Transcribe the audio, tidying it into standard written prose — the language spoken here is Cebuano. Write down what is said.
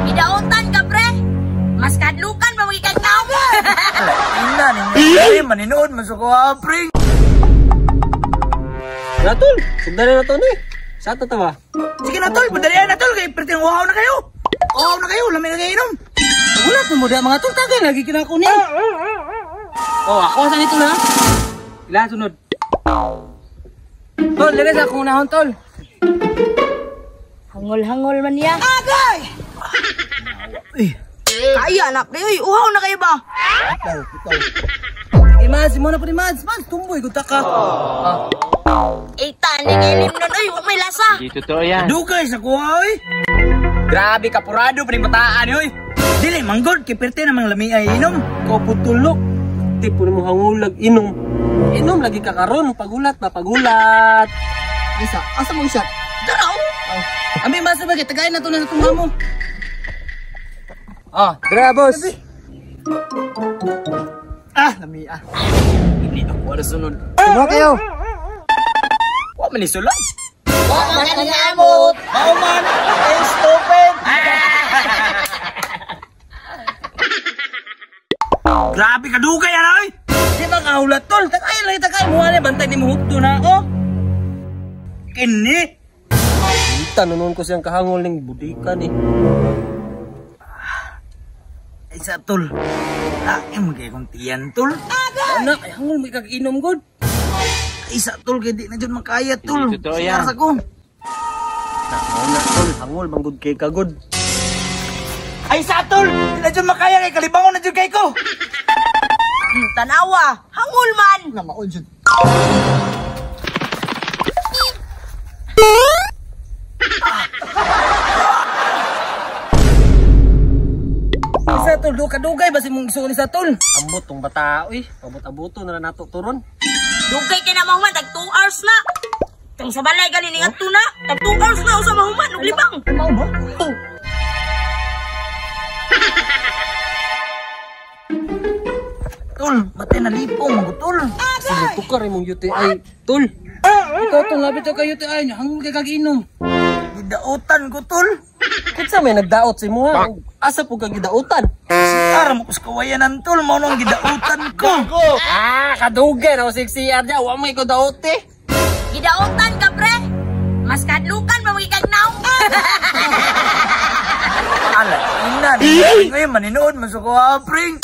Gidautan ka, pre. Mas kadlukan pa magiging naong. Ala, ina ninyo. Ay, maninood man sa kuha, pre. Na tol, sugdan na to ni. Sa ato ta ba? Sige na tol, padalian na tol kay perting uhaw na kayo. Uhaw na kayo, lamig na kayo inom. Wala pa mo diha mga tol, tagay lagi kinako ni. Oh, ako sa nito na. Ila sunod. Tol, dili sa akong unahon tol. Hangol-hangol man niya. Agay! Eh, Kaya na, pre. Uy, uhaw na kayo ba? ikaw, ikaw. Sige Mads, mo na pa ni Mads. Mads, tumboy gud ta ka. Ah. Ita, ning ilim nun. Uy, wa may lasa. Di totoo yan. Dugay sa kuha, oy. Grabe ka purado pa ning bataan oy. Dili manggod kay perti namang lami ay inom. Ikaw po tulok. Tipo na mo hangulag inom. Inom lagi ka karon, pagulat ba pagulat. Isa, asa mo isa? Daraw. Oh. Ami mas ba kay tagay na to na itong mamo. Ah, dra boss. Ah, lami ah. Hindi ako ara sunod. Tama kayo. Wa man ni sulod. Wa man ang amot. Mao man, ay stupid. Grabe ka dugay ana oy. Di ba kahulat tol? Tagay lagi tagay mo ani bantay ni mo hukto na ako. Kini. Kita noon ko siyang kahangol ning budika ni. Ay sa tol. Ah, mo kay kong tiyan tol. Anak, ay hangol mo ikag inom gud. Ay sa tol kay di na jud makaya tol. Hindi totoo yan. Siar sa ko. Na, mao na tol, hangol manggod kay kagod. Ay sa tol, di na jud makaya kay kalibangon na jud kay ko. Tanawa, hangol man. Na maon jud. Isa tol, do kadugay ba si mong gusto ni sa tol? Ambot tong bata oy, abot-aboto na nato turon. Dugay kay na mahuman, tag 2 hours na. Tang sa balay gani ning adto na, tag 2 hours na usa mahuman og libang. Mao ba? Oh. Tol, matay na lipong mo tol. Sige, tukar imong UTI, tol. Ikaw tol, lapit ka kay UTI, hangol kay kag inom. Gidautan ko tol. Kinsa may nagdaot sa imuha? Asa po ka gidautan? Ara mo kus kawayanan tol, mao nang gidautan ko. Ah, kadugay na ko 6 CR diya, wa mo ikaw daot eh. Gidautan ka, pre. Mas kadlukan pa magiging naong. Ala, ina ninyo. Ngayon maninood man sa kuha, pre.